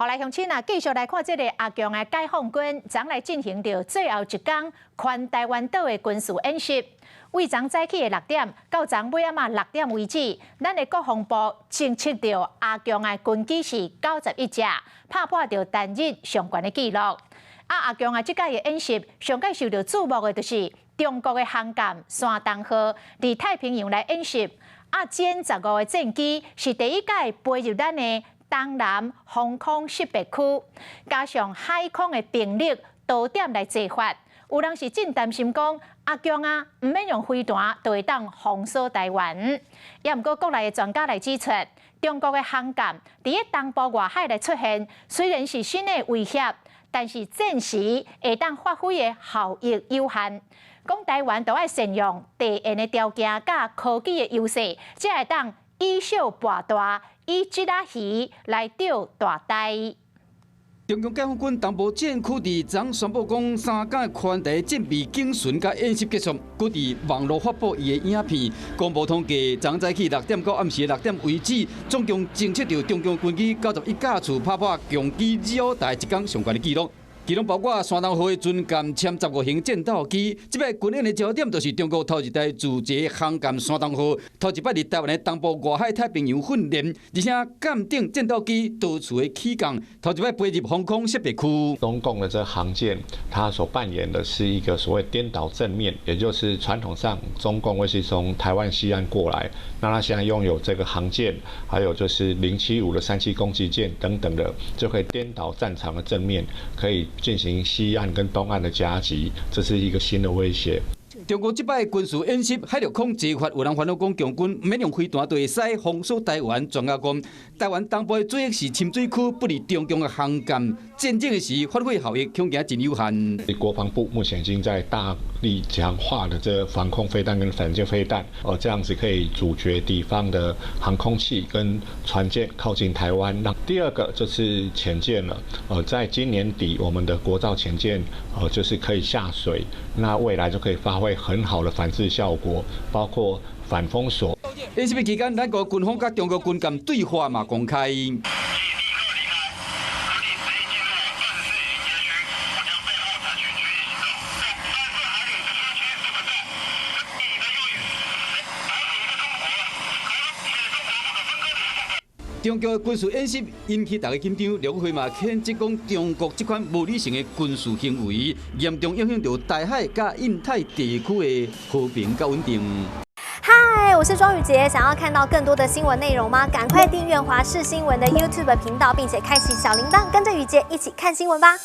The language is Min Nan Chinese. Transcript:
來鄉親啊，繼續來看這个阿共的解放軍，昨來進行著最後一工環台灣島的軍事演習。對昨早起的6點到昨尾暗仔6點為止，咱的國防部偵測著阿共的軍機是91隻，拍破著單日上懸的紀錄。啊，阿共啊，這擺的演習上蓋受著注目的就是中國的航艦山東號佇太平洋來演習。啊，殲十五的戰機是第一擺飛入咱的東南防空識別區，加上海空的兵力多點來齊發，有人是真擔心講阿共啊，毋免用飛彈就會當封鎖台灣。也毋過國內的專家來指出，中國的航艦佇咧東部外海來出現，雖然是新的威脅，但是戰時會當發揮的效益有限。講台灣都愛善用地緣的條件佮科技的優勢，才會當以小博大，以一仔魚來釣大鯛。中共解放軍東部戰區佇昨宣布講，三工環台戰備警巡佮演習結束，閣佇網路發布伊的影片，公布統計，昨早起六點到暗時六點為止，總共偵測著中共軍機91架次，拍破共機繞台一工上懸的紀錄。其中包括山東號的軍艦殲十五型戰鬥機，這擺軍演的焦點就是中國頭一台自製航艦山東號，頭一擺佇台灣的東部外海太平洋訓練，而且艦頂戰鬥機多次的起降，頭一擺飛入防空識別區。中共的這航艦，它所扮演的是一個所謂顛倒正面，也就是傳統上中共會是從台灣西岸過來，那它現在擁有這個航艦，還有就是075的三棲攻擊艦等等的，就可以顛倒戰場的正面，可以進行西岸跟東岸的夾擊，這是一個新的威脅。中國這擺軍事演習，海陸空齊發，有人煩惱講，共軍毋免用飛彈就會使封鎖台灣。專家講，台灣東部的水域是深水區，不利中共的航艦戰爭的時發揮效益，恐驚真有限。國防部目前已經在大力強化的這個防空飛彈跟反艦飛彈，哦，這樣子可以阻絕敵方的航空器跟船艦靠近台灣。那第二個就是潛艦了，在今年底我們的國造潛艦，就是可以下水，那未來就可以發揮很好的反制效果，包括反封鎖。演習期間，咱國軍方佮中國軍艦對話嘛公開。中國的軍事演習引起大家緊張，陸委會嘛譴責講中國這款無理性的軍事行為，嚴重影響著台海佮印太地區的和平佮穩定。嗨，我是莊宇潔，想要看到更多的新聞內容嗎？趕快訂閱華視新聞的 YouTube 頻道，並且開啟小鈴鐺，跟着宇潔一起看新聞吧。